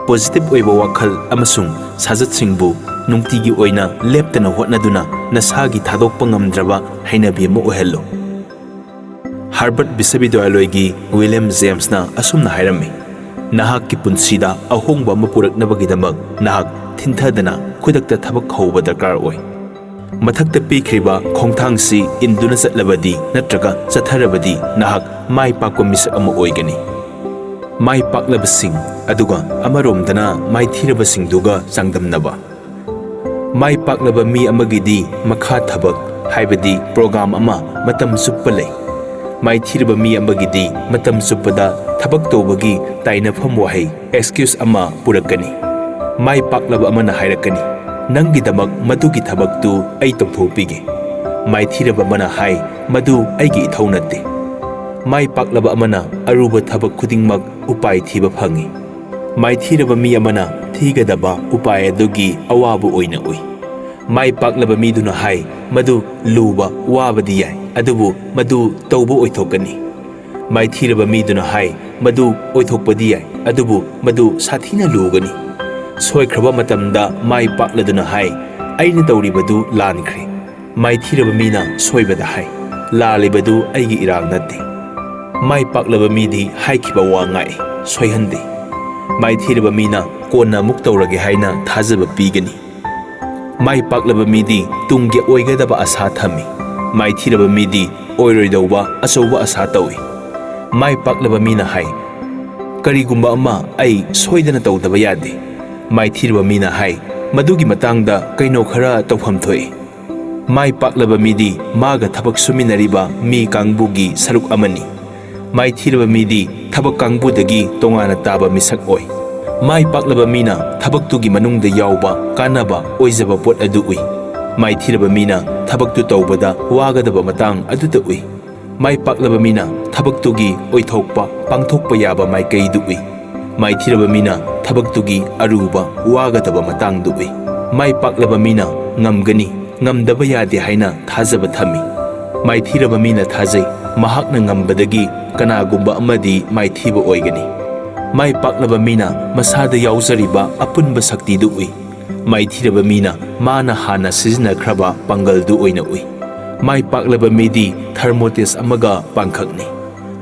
ꯄꯣꯖꯤꯇꯤꯚ ꯑꯣꯏꯕ ꯋꯥꯈꯜ ꯑꯃꯁꯨꯡ ꯁꯥꯖꯠꯁꯤꯡꯕꯨ ꯅꯨꯡꯇꯤꯒꯤ ꯑꯣꯏꯅ ꯂꯦꯞꯇꯅ ꯍꯣꯠꯅꯗꯨꯅ ꯅꯁꯥꯒꯤ ꯊꯥꯗꯣꯛꯄ ꯉꯝꯗ꯭ꯔꯕ ꯍꯩꯅꯕꯤ ꯑꯃ ꯑꯣꯏꯍꯜꯂꯨ꯫ ꯍꯥꯔꯕꯔꯠ ꯕꯤꯁ꯭ꯋꯕꯤꯗ꯭ꯌꯥꯂꯣꯏꯒꯤ ꯋꯤꯂꯤꯌꯝ ꯖꯦꯝꯁꯅ ꯑꯁꯨꯝꯅ ꯍꯥꯏꯔꯝꯃꯤ, "ꯅꯍꯥꯛꯀꯤ ꯄꯨꯟꯁꯤꯗ ꯑꯍꯣꯡꯕ ꯑꯃ ꯄꯨꯔꯛꯅꯕꯒꯤꯗꯃꯛ ꯅꯍꯥꯛ ꯊꯤꯟꯊꯗꯅ ꯈꯨꯗꯛꯇ ꯊꯕꯛ ꯍꯧꯕ ꯗꯔꯀꯥꯔ ꯑꯣꯏ꯫ ꯃꯊꯛꯇ ꯄꯤꯈ꯭ꯔꯤꯕ ꯈꯣꯡꯊꯥꯡꯁꯤ ꯏꯟꯗꯨꯅ ꯆꯠꯂꯕꯗꯤ ꯅꯠꯇ꯭ꯔꯒ ꯆꯠꯊꯔꯕꯗꯤ ꯅꯍꯥꯛ ꯃꯥꯏ ꯄꯥꯛꯄ ꯃꯤꯁꯛ ꯑꯃ ꯑꯣꯏꯒꯅꯤ꯫" ꯃꯥꯏ ꯄꯥꯛꯂꯕꯁꯤꯡ, ꯑꯗꯨꯒ ꯑꯃꯔꯣꯝꯗꯅ ꯃꯥꯏꯊꯤꯔꯕꯁꯤꯡꯗꯨꯒ ꯆꯥꯡꯗꯝꯅꯕ꯫ ꯃꯥꯏ ꯄꯥꯛꯂꯕ ꯃꯤ ꯑꯃꯒꯤꯗꯤ ꯃꯈꯥ ꯊꯕꯛ, ꯍꯥꯏꯕꯗꯤ ꯄ꯭ꯔꯣꯒ꯭ꯔꯥꯝ ꯑꯃ ꯃꯇꯝ ꯆꯨꯞꯄ ꯂꯩ꯫ ꯃꯥꯏꯊꯤꯔꯕ ꯃꯤ ꯑꯃꯒꯤꯗꯤ ꯃꯇꯝ ꯆꯨꯞꯄꯗ ꯊꯕꯛ ꯇꯧꯕꯒꯤ ꯇꯥꯏꯅꯐꯝ ꯋꯥꯍꯩ, excuse, ꯑꯃ ꯄꯨꯔꯛꯀꯅꯤ꯫ ꯃꯥꯏ ꯄꯥꯛꯂꯕ ꯑꯃꯅ ꯍꯥꯏꯔꯛꯀꯅꯤ, "ꯅꯪꯒꯤꯗꯃꯛ ꯃꯗꯨꯒꯤ ꯊꯕꯛꯇꯨ ꯑꯩ ꯇꯧꯊꯣꯛꯄꯤꯒꯦ꯫" ꯃꯥꯏꯊꯤꯔꯕ ꯑꯃꯅ ꯍꯥꯏ, "ꯃꯗꯨ ꯑꯩꯒꯤ ꯏꯊꯧ ꯅꯠꯇꯦ꯫" ꯃꯥꯏ ꯄꯥꯛꯂꯕ ꯑꯃꯅ ꯑꯔꯨꯕ ꯊꯕꯛ ꯈꯨꯗꯤꯡꯃꯛ ꯎꯄꯥꯏ ꯊꯤꯕ ꯐꯪꯏ꯫ ꯃꯥꯏꯊꯤꯔꯕ ꯃꯤ ꯑꯃꯅ ꯊꯤꯒꯗꯕ ꯎꯄꯥꯏ ꯑꯗꯨꯒꯤ ꯑꯋꯥꯕ ꯑꯣꯏꯅ ꯎꯏ꯫ ꯃꯥꯏ ꯄꯥꯛꯂꯕ ꯃꯤꯗꯨꯅ ꯍꯥꯏ, "ꯃꯗꯨ ꯂꯨꯕ, ꯋꯥꯕꯗꯤ ꯌꯥꯏ, ꯑꯗꯨꯕꯨ ꯃꯗꯨ ꯇꯧꯕ ꯑꯣꯏꯊꯣꯛꯀꯅꯤ꯫" ꯃꯥꯏꯊꯤꯔꯕ ꯃꯤꯗꯨꯅ ꯍꯥꯏ, "ꯃꯗꯨ ꯑꯣꯏꯊꯣꯛꯄꯗꯤ ꯌꯥꯏ, ꯑꯗꯨꯕꯨ ꯃꯗꯨ ꯁꯥꯊꯤꯅ ꯂꯨꯒꯅꯤ꯫" ꯁꯣꯏꯈ꯭ꯔꯕ ꯃꯇꯝꯗ ꯃꯥꯏ ꯄꯥꯛꯂꯗꯨꯅ ꯍꯥꯏ, "ꯑꯩꯅ ꯇꯧꯔꯤꯕꯗꯨ ꯂꯥꯟꯈ꯭ꯔꯦ꯫" ꯃꯥꯏꯊꯤꯔꯕ ꯃꯤꯅ ꯁꯣꯏꯕꯗ ꯍꯥꯏ, "ꯂꯥꯜꯂꯤꯕꯗꯨ ꯑꯩꯒꯤ ꯏꯔꯥꯜ ꯅꯠꯇꯦ꯫" ꯃꯥꯏ ꯄꯥꯛꯂꯕ ꯃꯤꯗꯤ ꯍꯥꯏꯈꯤꯕ ꯋꯥ ꯉꯥꯛꯏ, ꯁꯣꯏꯍꯟꯗꯦ꯫ ꯃꯥꯏꯊꯤꯔꯕ ꯃꯤꯅ "ꯀꯣꯟꯅ ꯑꯃꯨꯛ ꯇꯧꯔꯒꯦ" ꯍꯥꯏꯅ ꯊꯥꯖꯕ ꯄꯤꯒꯅꯤ꯫ ꯃꯥꯏ ꯄꯥꯛꯂꯕ ꯃꯤꯗꯤ ꯇꯨꯡꯒꯤ ꯑꯣꯏꯒꯗꯕ ꯑꯁꯥ ꯊꯝꯃꯤ꯫ ꯃꯥꯏꯊꯤꯔꯕ ꯃꯤꯗꯤ ꯑꯣꯏꯔꯣꯏꯗꯧꯕ ꯑꯆꯧꯕ ꯑꯁꯥ ꯇꯧꯏ꯫ ꯃꯥꯏ ꯄꯥꯛꯂꯕ ꯃꯤꯅ ꯍꯥꯏ, "ꯀꯔꯤꯒꯨꯝꯕ ꯑꯃ ꯑꯩ ꯁꯣꯏꯗꯅ ꯇꯧꯗꯕ ꯌꯥꯗꯦ꯫" ꯃꯥꯏꯊꯤꯔꯕ ꯃꯤꯅ ꯍꯥꯏ, "ꯃꯗꯨꯒꯤ ꯃꯇꯥꯡꯗ ꯀꯩꯅꯣ ꯈꯔ ꯇꯧꯐꯝ ꯊꯣꯛꯏ꯫" ꯃꯥꯏ ꯄꯥꯛꯂꯕ ꯃꯤꯗꯤ ꯃꯥꯒ ꯊꯕꯛ ꯁꯨꯃꯤꯟꯅꯔꯤꯕ ꯃꯤ ꯀꯥꯡꯕꯨꯒꯤ ꯁꯔꯨꯛ ꯑꯃꯅꯤ꯫ ꯃꯥꯏꯊꯤꯔꯕ ꯃꯤꯗꯤ ꯊꯕꯛ ꯀꯥꯡꯕꯨꯗꯒꯤ ꯇꯣꯉꯥꯟꯅ ꯇꯥꯕ ꯃꯤꯁꯛ ꯑꯣꯏ꯫ ꯃꯥꯏ ꯄꯥꯛꯂꯕ ꯃꯤꯅ ꯊꯕꯛꯇꯨꯒꯤ ꯃꯅꯨꯡꯗ ꯌꯥꯎꯕ ꯀꯥꯟꯅꯕ ꯑꯣꯏꯖꯕ ꯄꯣꯠ ꯑꯗꯨ ꯎꯏ꯫ ꯃꯥꯏꯊꯤꯔꯕ ꯃꯤꯅ ꯊꯕꯛꯇꯨ ꯇꯧꯕꯗ ꯋꯥꯒꯗꯕ ꯃꯇꯥꯡ ꯑꯗꯨꯗ ꯎꯏ꯫ ꯃꯥꯏ ꯄꯥꯛꯂꯕ ꯃꯤꯅ ꯊꯕꯛꯇꯨꯒꯤ ꯑꯣꯏꯊꯣꯛꯄ, ꯄꯥꯡꯊꯣꯛꯄ ꯌꯥꯕ ꯃꯥꯏꯀꯩꯗꯨ ꯎꯏ꯫ ꯃꯥꯏꯊꯤꯔꯕ ꯃꯤꯅ ꯊꯕꯛꯇꯨꯒꯤ ꯑꯔꯨꯕ, ꯋꯥꯒꯗꯕ ꯃꯇꯥꯡꯗꯨ ꯎꯏ꯫ ꯃꯥꯏ ꯄꯥꯛꯂꯕ ꯃꯤꯅ ꯉꯝꯒꯅꯤ, ꯉꯝꯗꯕ ꯌꯥꯗꯦ ꯍꯥꯏꯅ ꯊꯥꯖꯕ ꯊꯝꯃꯤ꯫ ꯃꯥꯏꯊꯤꯔꯕ ꯃꯤꯅ ꯊꯥꯖꯩ, ꯃꯍꯥꯛꯅ ꯉꯝꯕꯗꯒꯤ ꯀꯅꯥꯒꯨꯝꯕ ꯑꯃꯗꯤ ꯃꯥꯏꯊꯤꯕ ꯑꯣꯏꯒꯅꯤ꯫ ꯃꯥꯏ ꯄꯥꯛꯂꯕ ꯃꯤꯅ ꯃꯁꯥꯗ ꯌꯥꯎꯖꯔꯤꯕ ꯑꯄꯨꯟꯕ ꯁꯛꯇꯤꯗꯨ ꯎꯏ꯫ ꯃꯥꯏꯊꯤꯔꯕ ꯃꯤꯅ ꯃꯥꯅ ꯍꯥꯟꯅ ꯁꯤꯖꯤꯟꯅꯈ꯭ꯔꯕ ꯄꯥꯡꯒꯜꯗꯨ ꯑꯣꯏꯅ ꯎꯏ꯫ ꯃꯥꯏ ꯄꯥꯛꯂꯕ ꯃꯤꯗꯤ ꯊꯔꯃꯣꯇꯦꯁ ꯑꯃꯒ ꯄꯥꯡꯈꯛꯅꯤ꯫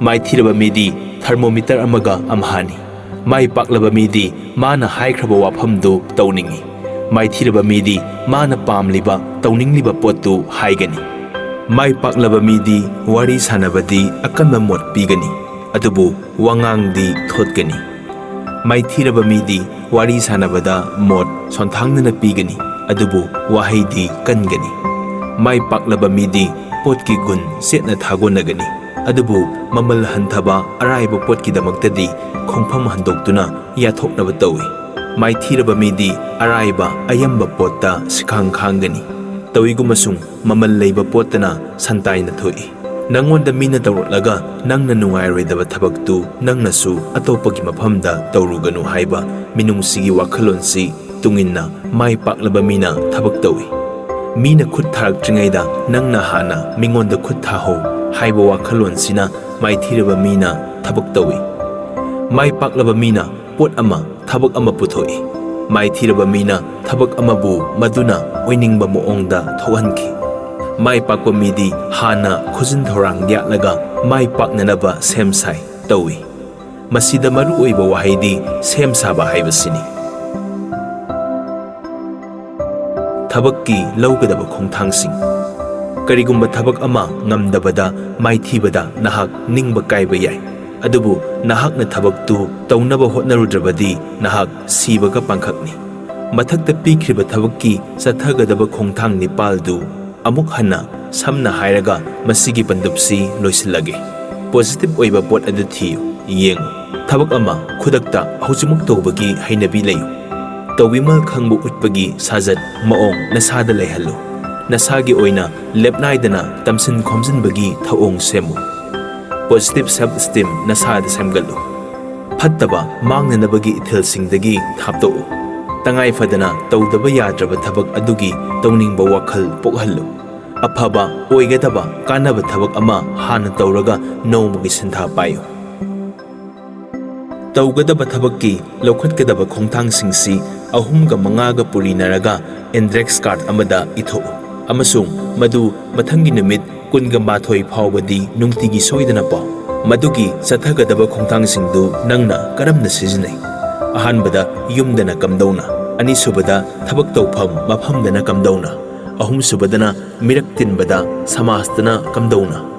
ꯃꯥꯏꯊꯤꯔꯕ ꯃꯤꯗꯤ ꯊꯔꯃꯣꯃꯤꯇꯔ ꯑꯃꯒ ꯑꯝꯍꯥꯅꯤ꯫ ꯃꯥꯏ ꯄꯥꯛꯂꯕ ꯃꯤꯗꯤ ꯃꯥꯅ ꯍꯥꯏꯈ꯭ꯔꯕ ꯋꯥꯐꯝꯗꯨ ꯇꯧꯅꯤꯡꯏ꯫ ꯃꯥꯏꯊꯤꯔꯕ ꯃꯤꯗꯤ ꯃꯥꯅ ꯄꯥꯝꯂꯤꯕ, ꯇꯧꯅꯤꯡꯂꯤꯕ ꯄꯣꯠꯇꯨ ꯍꯥꯏꯒꯅꯤ꯫ ꯃꯥꯏ ꯄꯥꯛꯂꯕ ꯃꯤꯗꯤ ꯋꯥꯔꯤ ꯁꯥꯟꯅꯕꯗꯤ ꯑꯀꯟꯕ ꯃꯣꯠ ꯄꯤꯒꯅꯤ, ꯑꯗꯨꯕꯨ ꯋꯥꯉꯥꯡꯗꯤ ꯊꯣꯠꯀꯅꯤ꯫ ꯃꯥꯏꯊꯤꯔꯕ ꯃꯤꯗꯤ ꯋꯥꯔꯤ ꯁꯥꯟꯅꯕꯗ ꯃꯣꯠ ꯁꯣꯟꯊꯥꯡꯗꯅ ꯄꯤꯒꯅꯤ, ꯑꯗꯨꯕꯨ ꯋꯥꯍꯩꯗꯤ ꯀꯟꯒꯅꯤ꯫ ꯃꯥꯏ ꯄꯥꯛꯂꯕ ꯃꯤꯗꯤ ꯄꯣꯠꯀꯤ ꯒꯨꯟ ꯆꯦꯠꯅ ꯊꯥꯒꯣꯟꯅꯒꯅꯤ, ꯑꯗꯨꯕꯨ ꯃꯃꯜ ꯍꯟꯊꯕ ꯑꯔꯥꯏꯕ ꯄꯣꯠꯀꯤꯗꯃꯛꯇꯗꯤ ꯈꯣꯡꯐꯝ ꯍꯟꯗꯣꯛꯇꯨꯅ ꯌꯥꯊꯣꯛꯅꯕ ꯇꯧꯏ꯫ ꯃꯥꯏꯊꯤꯔꯕ ꯃꯤꯗꯤ ꯑꯔꯥꯏꯕ ꯑꯌꯥꯝꯕ ꯄꯣꯠꯇ ꯁꯤꯈꯥꯡ ꯈꯥꯡꯒꯅꯤ꯫ ꯇꯧꯏꯒꯨꯝꯕꯁꯨꯡ ꯃꯃꯜ ꯂꯩꯕ ꯄꯣꯠꯇꯅ ꯁꯟꯇꯥꯏꯅ ꯊꯣꯛꯏ꯫ ꯅꯪꯉꯣꯟꯗ ꯃꯤꯅ ꯇꯧꯔꯛꯂꯒ ꯅꯪꯅ ꯅꯨꯡꯉꯥꯏꯔꯣꯏꯗꯕ ꯊꯕꯛꯇꯨ ꯅꯪꯅꯁꯨ ꯑꯇꯣꯞꯄꯒꯤ ꯃꯐꯝꯗ ꯇꯧꯔꯨꯒꯅꯨ ꯍꯥꯏꯕ ꯃꯤꯅꯨꯡꯁꯤꯒꯤ ꯋꯥꯈꯜꯂꯣꯟꯁꯤ ꯇꯨꯡꯏꯟꯅ ꯃꯥꯏ ꯄꯥꯛꯂꯕ ꯃꯤꯅ ꯊꯕꯛ ꯇꯧꯏ꯫ ꯃꯤꯅ ꯈꯨꯠ ꯊꯥꯔꯛꯇ꯭ꯔꯤꯉꯩꯗ ꯅꯪꯅ ꯍꯥꯟꯅ ꯃꯤꯉꯣꯟꯗ ꯈꯨꯠ ꯊꯥꯍꯧ ꯍꯥꯏꯕ ꯋꯥꯈꯜꯂꯣꯟꯁꯤꯅ ꯃꯥꯏꯊꯤꯔꯕ ꯃꯤꯅ ꯊꯕꯛ ꯇꯧꯏ꯫ ꯃꯥꯏ ꯄꯥꯛꯂꯕ ꯃꯤꯅ ꯄꯣꯠ ꯑꯃ, ꯊꯕꯛ ꯑꯃ ꯄꯨꯊꯣꯛꯏ꯫ ꯃꯥꯏꯊꯤꯔꯕ ꯃꯤꯅ ꯊꯕꯛ ꯑꯃꯕꯨ ꯃꯗꯨꯅ ꯑꯣꯏꯅꯤꯡꯕ ꯃꯑꯣꯡꯗ ꯊꯣꯛꯍꯟꯈꯤ꯫ ꯃꯥꯏ ꯄꯥꯛꯄ ꯃꯤꯗꯤ ꯍꯥꯟꯅ ꯈꯨꯖꯤꯟ ꯊꯧꯔꯥꯡ ꯌꯥꯠꯂꯒ ꯃꯥꯏ ꯄꯥꯛꯅꯅꯕ ꯁꯦꯝ ꯁꯥꯏ ꯇꯧꯏ꯫ ꯃꯁꯤꯗ ꯃꯔꯨ ꯑꯣꯏꯕ ꯋꯥꯍꯩꯗꯤ ꯁꯦꯝ ꯁꯥꯕ ꯍꯥꯏꯕꯁꯤꯅꯤ꯫ ꯊꯕꯛꯀꯤ ꯂꯧꯒꯗꯕ ꯈꯣꯡꯊꯥꯡꯁꯤꯡ꯫ ꯀꯔꯤꯒꯨꯝꯕ ꯊꯕꯛ ꯑꯃ ꯉꯝꯗꯕꯗ ꯃꯥꯏꯊꯤꯕꯗ ꯅꯍꯥꯛ ꯅꯤꯡꯕ ꯀꯥꯏꯕ ꯌꯥꯏ, ꯑꯗꯨꯕꯨ ꯅꯍꯥꯛꯅ ꯊꯕꯛꯇꯨ ꯇꯧꯅꯕ ꯍꯣꯠꯅꯔꯨꯗ꯭ꯔꯕꯗꯤ ꯅꯍꯥꯛ ꯁꯤꯕꯒ ꯄꯥꯡꯈꯛꯅꯤ꯫ ꯃꯊꯛꯇ ꯄꯤꯈ꯭ꯔꯤꯕ ꯊꯕꯛꯀꯤ ꯆꯠꯊꯒꯗꯕ ꯈꯣꯡꯊꯥꯡ ꯅꯤꯄꯥꯜꯗꯨ ꯑꯃꯨꯛ ꯍꯟꯅ ꯁꯝꯅ ꯍꯥꯏꯔꯒ ꯃꯁꯤꯒꯤ ꯄꯟꯗꯨꯞꯁꯤ ꯂꯣꯏꯁꯤꯜꯂꯒꯦ꯫ ꯄꯣꯖꯤꯇꯤꯚ ꯑꯣꯏꯕ ꯄꯣꯠ ꯑꯗꯨ ꯊꯤꯌꯨ, ꯌꯦꯡꯉꯨ꯫ ꯊꯕꯛ ꯑꯃ ꯈꯨꯗꯛꯇ ꯍꯧꯖꯤꯛꯃꯛ ꯇꯧꯕꯒꯤ ꯍꯩꯅꯕꯤ ꯂꯩꯌꯨ꯫ ꯇꯧꯕꯤꯃꯜ ꯈꯪꯕ ꯎꯠꯄꯒꯤ ꯁꯥꯖꯠ ꯃꯑꯣꯡ ꯅꯁꯥꯗ ꯂꯩꯍꯜꯂꯨ꯫ ꯅꯁꯥꯒꯤ ꯑꯣꯏꯅ ꯂꯦꯞꯅꯥꯏꯗꯅ ꯇꯝꯁꯤꯟ ꯈꯣꯝꯖꯤꯟꯕꯒꯤ ꯊꯧꯑꯣꯡ ꯁꯦꯝꯃꯨ꯫ ꯄꯣꯖꯤꯇꯤꯚ ꯁꯦꯜꯐ ꯏꯁꯇꯤꯝ ꯅꯁꯥꯗ ꯁꯦꯝꯒꯠꯂꯨ꯫ ꯐꯠꯇꯕ ꯃꯥꯡꯅꯅꯕꯒꯤ ꯏꯊꯤꯜꯁꯤꯡꯗꯒꯤ ꯊꯥꯞꯇꯣꯛꯎ꯫ ꯇꯉꯥꯏ ꯐꯗꯅ ꯇꯧꯗꯕ ꯌꯥꯗ꯭ꯔꯕ ꯊꯕꯛ ꯑꯗꯨꯒꯤ ꯇꯧꯅꯤꯡꯕ ꯋꯥꯈꯜ ꯄꯣꯛꯍꯜꯂꯨ꯫ ꯑꯐꯕ, ꯑꯣꯏꯒꯗꯕ, ꯀꯥꯟꯅꯕ ꯊꯕꯛ ꯑꯃ ꯍꯥꯟꯅ ꯇꯧꯔꯒ ꯅꯣꯡꯃꯒꯤ ꯁꯤꯟꯊꯥ ꯄꯥꯏꯌꯨ꯫ ꯇꯧꯒꯗꯕ ꯊꯕꯛꯀꯤ ꯂꯧꯈꯠꯀꯗꯕ ꯈꯣꯡꯊꯥꯡꯁꯤꯡꯁꯤ ꯑꯍꯨꯝꯒ ꯃꯉꯥꯒ ꯄꯨꯔꯤꯅꯔꯒ index card ꯑꯃꯗ ꯏꯊꯣꯛꯎ, ꯑꯃꯁꯨꯡ ꯃꯗꯨ ꯃꯊꯪꯒꯤ ꯅꯨꯃꯤꯠ ꯀꯨꯟꯒ ꯃꯥꯊꯣꯏ ꯐꯥꯎꯕꯗꯤ ꯅꯨꯡꯇꯤꯒꯤ ꯁꯣꯏꯗꯅ ꯄꯥꯎ꯫ ꯃꯗꯨꯒꯤ ꯆꯠꯊꯒꯗꯕ ꯈꯣꯡꯊꯥꯡꯁꯤꯡꯗꯨ ꯅꯪꯅ ꯀꯔꯝꯅ ꯁꯤꯖꯤꯟꯅꯩ? ꯑꯍꯥꯟꯕꯗ, ꯌꯨꯝꯗꯅ ꯀꯝꯗꯧꯅ? ꯑꯅꯤꯁꯨꯕꯗ, ꯊꯕꯛ ꯇꯧꯐꯝ ꯃꯐꯝꯗꯅ ꯀꯝꯗꯧꯅ? ꯑꯍꯨꯝꯁꯨꯕꯗꯅ, ꯃꯤꯔꯛ ꯇꯤꯟꯕꯗ, ꯁꯃꯥꯖꯇꯅ ꯀꯝꯗꯧꯅ?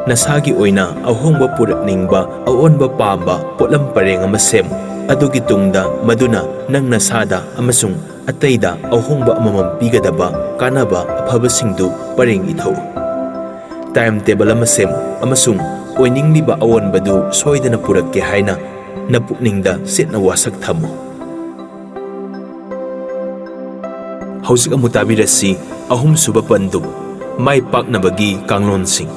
ꯅꯁꯥꯒꯤ ꯑꯣꯏꯅ ꯑꯍꯣꯡꯕ ꯄꯨꯔꯛꯅꯤꯡꯕ, ꯑꯑꯣꯟꯕ ꯄꯥꯝꯕ ꯄꯣꯠꯂꯝ ꯄꯔꯦꯡ ꯑꯃ ꯁꯦꯝꯃꯨ꯫ ꯑꯗꯨꯒꯤ ꯇꯨꯡꯗ ꯃꯗꯨꯅ ꯅꯪ ꯅꯁꯥꯗ ꯑꯃꯁꯨꯡ ꯑꯇꯩꯗ ꯑꯍꯣꯡꯕ ꯑꯃꯃꯝ ꯄꯤꯒꯗꯕ ꯀꯥꯟꯅꯕ ꯑꯐꯕꯁꯤꯡꯗꯨ ꯄꯔꯦꯡ ꯏꯊꯣꯛꯎ꯫ Time table ꯑꯃ ꯁꯦꯝꯃꯨ ꯑꯃꯁꯨꯡ ꯑꯣꯏꯅꯤꯡꯂꯤꯕ ꯑꯑꯣꯟꯕꯗꯨ ꯁꯣꯏꯗꯅ ꯄꯨꯔꯛꯀꯦ ꯍꯥꯏꯅ ꯅꯄꯨꯛꯅꯤꯡꯗ ꯆꯦꯠꯅ ꯋꯥꯁꯛ ꯊꯝꯃꯨ꯫ ꯍꯧꯖꯤꯛ ꯑꯃꯨꯛ ꯇꯥꯕꯤꯔꯁꯤ ꯑꯍꯨꯝꯁꯨꯕ ꯄꯟꯗꯨꯞ, ꯃꯥꯏ ꯄꯥꯛꯅꯕꯒꯤ ꯀꯥꯡꯂꯣꯟꯁꯤꯡ꯫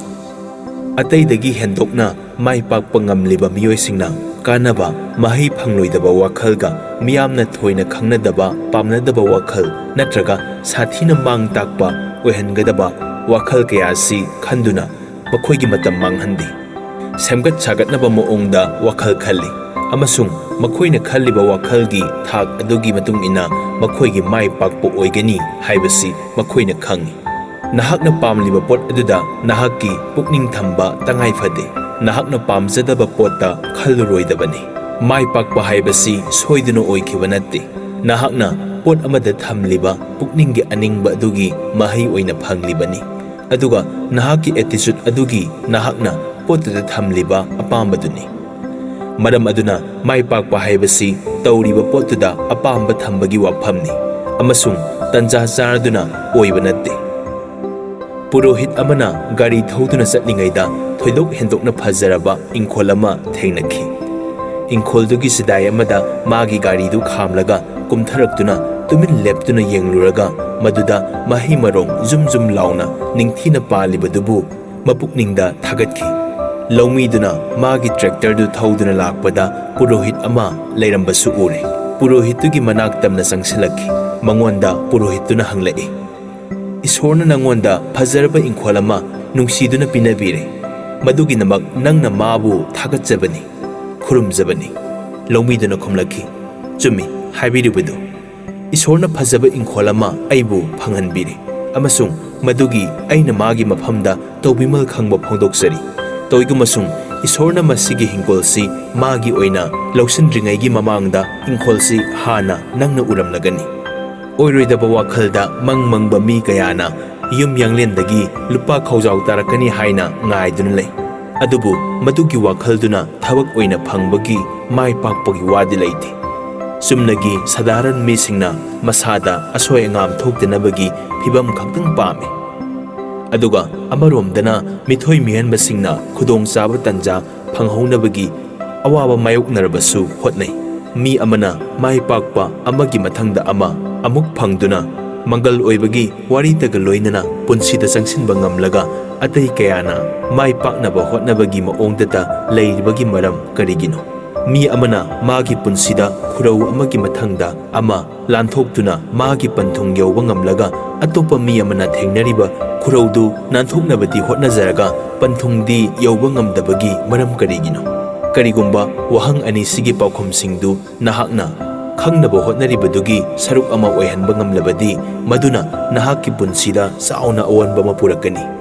ꯑꯇꯩꯗꯒꯤ ꯍꯦꯟꯗꯣꯛꯅ ꯃꯥꯏ ꯄꯥꯛꯄ ꯉꯝꯂꯤꯕ ꯃꯤꯑꯣꯏꯁꯤꯡꯅ ꯀꯥꯟꯅꯕ, ꯃꯍꯩ ꯐꯪꯂꯣꯏꯗꯕ ꯋꯥꯈꯜꯒ ꯃꯤꯌꯥꯝꯅ ꯊꯣꯏꯅ ꯈꯪꯅꯗꯕ, ꯄꯥꯝꯅꯗꯕ ꯋꯥꯈꯜ ꯅꯠꯇ꯭ꯔꯒ ꯁꯥꯊꯤꯅ ꯃꯥꯡ ꯇꯥꯛꯄ ꯑꯣꯏꯍꯟꯒꯗꯕ ꯋꯥꯈꯜ ꯀꯌꯥ ꯑꯁꯤ ꯈꯟꯗꯨꯅ ꯃꯈꯣꯏꯒꯤ ꯃꯇꯝ ꯃꯥꯡꯍꯟꯗꯦ꯫ ꯁꯦꯝꯒꯠ ꯁꯥꯒꯠꯅꯕ ꯃꯑꯣꯡꯗ ꯋꯥꯈꯜ ꯈꯜꯂꯤ ꯑꯃꯁꯨꯡ ꯃꯈꯣꯏꯅ ꯈꯜꯂꯤꯕ ꯋꯥꯈꯜꯒꯤ ꯊꯥꯛ ꯑꯗꯨꯒꯤ ꯃꯇꯨꯡ ꯏꯟꯅ ꯃꯈꯣꯏꯒꯤ ꯃꯥꯏ ꯄꯥꯛꯄ ꯑꯣꯏꯒꯅꯤ ꯍꯥꯏꯕꯁꯤ ꯃꯈꯣꯏꯅ ꯈꯪꯏ꯫ ꯅꯍꯥꯛꯅ ꯄꯥꯝꯂꯤꯕ ꯄꯣꯠ ꯑꯗꯨꯗ ꯅꯍꯥꯛꯀꯤ ꯄꯨꯛꯅꯤꯡ ꯊꯝꯕ ꯇꯉꯥꯏ ꯐꯗꯦ꯫ ꯅꯍꯥꯛꯅ ꯄꯥꯝꯖꯗꯕ ꯄꯣꯠꯇ ꯈꯜꯂꯨꯔꯣꯏꯗꯕꯅꯤ꯫ ꯃꯥꯏ ꯄꯥꯛꯄ ꯍꯥꯏꯕꯁꯤ ꯁꯣꯏꯗꯨꯅ ꯑꯣꯏꯈꯤꯕ ꯅꯠꯇꯦ꯫ ꯅꯍꯥꯛꯅ ꯄꯣꯠ ꯑꯃꯗ ꯊꯝꯂꯤꯕ ꯄꯨꯛꯅꯤꯡꯒꯤ ꯑꯅꯤꯡꯕ ꯑꯗꯨꯒꯤ ꯃꯍꯩ ꯑꯣꯏꯅ ꯐꯪꯂꯤꯕꯅꯤ꯫ ꯑꯗꯨꯒ ꯅꯍꯥꯛꯀꯤ attitude ꯑꯗꯨꯒꯤ ꯅꯍꯥꯛꯅ ꯄꯣꯠꯇꯨꯗ ꯊꯝꯂꯤꯕ ꯑꯄꯥꯝꯕꯗꯨꯅꯤ꯫ ꯃꯔꯝ ꯑꯗꯨꯅ ꯃꯥꯏ ꯄꯥꯛꯄ ꯍꯥꯏꯕꯁꯤ ꯇꯧꯔꯤꯕ ꯄꯣꯠꯇꯨꯗ ꯑꯄꯥꯝꯕ ꯊꯝꯕꯒꯤ ꯋꯥꯐꯝꯅꯤ ꯑꯃꯁꯨꯡ ꯇꯟꯖꯥ ꯆꯥꯔꯗꯨꯅ ꯑꯣꯏꯕ ꯅꯠꯇꯦ꯫ ꯄꯨꯔꯣꯍꯤꯠ ꯑꯃꯅ ꯒꯥꯔꯤ ꯊꯧꯗꯨꯅ ꯆꯠꯂꯤꯉꯩꯗ ꯊꯣꯏꯗꯣꯛ ꯍꯦꯟꯗꯣꯛꯅ ꯐꯖꯔꯕ ꯏꯪꯈꯣꯜ ꯑꯃ ꯊꯦꯡꯅꯈꯤ꯫ ꯏꯪꯈꯣꯜꯗꯨꯒꯤ ꯁꯤꯗꯥꯏ ꯑꯃꯗ ꯃꯥꯒꯤ ꯒꯥꯔꯤꯗꯨ ꯈꯥꯝꯂꯒ ꯀꯨꯝꯊꯔꯛꯇꯨꯅ ꯇꯨꯃꯤꯟ ꯂꯦꯞꯇꯨꯅ ꯌꯦꯡꯂꯨꯔꯒ ꯃꯗꯨꯗ ꯃꯍꯩ ꯃꯔꯣꯡ ꯖꯨꯝ ꯖꯨꯝ ꯂꯥꯎꯅ ꯅꯤꯡꯊꯤꯅ ꯄꯥꯜꯂꯤꯕꯗꯨꯕꯨ ꯃꯄꯨꯛꯅꯤꯡꯗ ꯊꯥꯒꯠꯈꯤ꯫ ꯂꯧꯃꯤꯗꯨꯅ ꯃꯥꯒꯤ tractorꯗꯨ ꯊꯧꯗꯨꯅ ꯂꯥꯛꯄꯗ ꯄꯨꯔꯣꯍꯤꯠ ꯑꯃ ꯂꯩꯔꯝꯕꯁꯨ ꯎꯔꯦ꯫ ꯄꯨꯔꯣꯍꯤꯠꯇꯨꯒꯤ ꯃꯅꯥꯛ ꯇꯝꯅ ꯆꯪꯁꯤꯜꯂꯛꯈꯤ꯫ ꯃꯉꯣꯟꯗ ꯄꯨꯔꯣꯍꯤꯠꯇꯨꯅ ꯍꯪꯂꯛꯏ, "ꯏꯁꯣꯔꯅ ꯅꯉꯣꯟꯗ ꯐꯖꯔꯕ ꯏꯪꯈꯣꯜ ꯑꯃ ꯅꯨꯡꯁꯤꯗꯨꯅ ꯄꯤꯅꯕꯤꯔꯦ꯫ ꯃꯗꯨꯒꯤꯗꯃꯛ ꯅꯪꯅ ꯃꯥꯕꯨ ꯊꯥꯒꯠꯆꯕꯅꯤ꯫ ꯈꯨꯔꯨꯝꯖꯕꯅꯤ꯫ ꯂꯧꯃꯤꯗꯨꯅ ꯈꯨꯝꯂꯛꯈꯤ, "ꯆꯨꯝꯃꯤ, ꯍꯥꯏꯕꯤꯔꯤꯕꯗꯨ꯫ ꯏꯁꯣꯔꯅ ꯐꯖꯕ ꯏꯪꯈꯣꯜ ꯑꯃ ꯑꯩꯕꯨ ꯐꯪꯍꯟꯕꯤꯔꯦ, ꯑꯃꯁꯨꯡ ꯃꯗꯨꯒꯤ ꯑꯩꯅ ꯃꯥꯒꯤ ꯃꯐꯝꯗ ꯇꯧꯕꯤꯃꯜ ꯈꯪꯕ ꯐꯣꯡꯗꯣꯛꯆꯔꯤ꯫ ꯇꯧꯏꯒꯨꯝꯕꯁꯨꯡ ꯏꯁꯣꯔꯅ ꯃꯁꯤꯒꯤ ꯍꯤꯡꯒꯣꯜꯁꯤ ꯃꯥꯒꯤ ꯑꯣꯏꯅ ꯂꯧꯁꯤꯟꯗ꯭ꯔꯤꯉꯩꯒꯤ ꯃꯃꯥꯡꯗ ꯏꯪꯈꯣꯜꯁꯤ ꯍꯥꯟꯅ ꯅꯪꯅ ꯎꯔꯝꯂꯒꯅꯤ꯫" ꯑꯣꯏꯔꯣꯏꯗꯕ ꯋꯥꯈꯜꯗ ꯃꯪ ꯃꯪꯕ ꯃꯤ ꯀꯌꯥꯅ ꯌꯨꯝ ꯌꯥꯡꯂꯦꯟꯗꯒꯤ ꯂꯨꯄꯥ ꯈꯧꯖꯥꯎ ꯇꯥꯔꯛꯀꯅꯤ ꯍꯥꯏꯅ ꯉꯥꯏꯗꯨꯅ ꯂꯩ꯫ ꯑꯗꯨꯕꯨ ꯃꯗꯨꯒꯤ ꯋꯥꯈꯜꯗꯨꯅ ꯊꯕꯛ ꯑꯣꯏꯅ ꯐꯪꯕꯒꯤ ꯃꯥꯏ ꯄꯥꯛꯄꯒꯤ ꯋꯥꯗꯤ ꯂꯩꯇꯦ꯫ ꯆꯨꯝꯅꯒꯤ ꯁꯗꯥꯔꯟ ꯃꯤꯁꯤꯡꯅ ꯃꯁꯥꯗ ꯑꯁꯣꯏ ꯑꯉꯥꯝ ꯊꯣꯛꯇꯅꯕꯒꯤ ꯐꯤꯕꯝ ꯈꯛꯇꯪ ꯄꯥꯝꯃꯤ꯫ ꯑꯗꯨꯒ ꯑꯃꯔꯣꯝꯗꯅ ꯃꯤꯊꯣꯏ ꯃꯤꯍꯦꯟꯕꯁꯤꯡꯅ ꯈꯨꯗꯣꯡꯆꯥꯕ ꯇꯟꯖꯥ ꯐꯪꯍꯧꯅꯕꯒꯤ ꯑꯋꯥꯕ ꯃꯥꯌꯣꯛꯅꯔꯕꯁꯨ ꯍꯣꯠꯅꯩ꯫ ꯃꯤ ꯑꯃꯅ ꯃꯥꯏ ꯄꯥꯛꯄ ꯑꯃꯒꯤ ꯃꯊꯪꯗ ꯑꯃ ꯑꯃꯨꯛ ꯐꯪꯗꯨꯅ ꯃꯪꯒꯜ ꯑꯣꯏꯕꯒꯤ ꯋꯥꯔꯤꯇꯒ ꯂꯣꯏꯅꯅ ꯄꯨꯟꯁꯤꯗ ꯆꯪꯁꯤꯟꯕ ꯉꯝꯂꯒ ꯑꯇꯩ ꯀꯌꯥꯅ ꯃꯥꯏ ꯄꯥꯛꯅꯕ ꯍꯣꯠꯅꯕꯒꯤ ꯃꯑꯣꯡꯗꯇ ꯂꯩꯔꯤꯕꯒꯤ ꯃꯔꯝ ꯀꯔꯤꯒꯤꯅꯣ? ꯃꯤ ꯑꯃꯅ ꯃꯥꯒꯤ ꯄꯨꯟꯁꯤꯗ ꯈꯨꯔꯧ ꯑꯃꯒꯤ ꯃꯊꯪꯗ ꯑꯃ ꯂꯥꯟꯊꯣꯛꯇꯨꯅ ꯃꯥꯒꯤ ꯄꯟꯊꯨꯡ ꯌꯧꯕ ꯉꯝꯂꯒ ꯑꯇꯣꯞꯄ ꯃꯤ ꯑꯃꯅ ꯊꯦꯡꯅꯔꯤꯕ ꯈꯨꯔꯧꯗꯨ ꯅꯥꯟꯊꯣꯛꯅꯕꯗꯤ ꯍꯣꯠꯅꯖꯔꯒ ꯄꯟꯊꯨꯡꯗꯤ ꯌꯧꯕ ꯉꯝꯗꯕꯒꯤ ꯃꯔꯝ ꯀꯔꯤꯒꯤꯅꯣ? ꯀꯔꯤꯒꯨꯝꯕ ꯋꯥꯍꯪ ꯑꯅꯤꯁꯤꯒꯤ ꯄꯥꯎꯈꯨꯝꯁꯤꯡꯗꯨ ꯅꯍꯥꯛꯅ ꯈꯪꯅꯕ ꯍꯣꯠꯅꯔꯤꯕꯗꯨꯒꯤ ꯁꯔꯨꯛ ꯑꯃ ꯑꯣꯏꯍꯟꯕ ꯉꯝꯂꯕꯗꯤ, ꯃꯗꯨꯅ ꯅꯍꯥꯛꯀꯤ ꯄꯨꯟꯁꯤꯗ ꯆꯥꯎꯅ ꯑꯑꯣꯟꯕ ꯑꯃ ꯄꯨꯔꯛꯀꯅꯤ꯫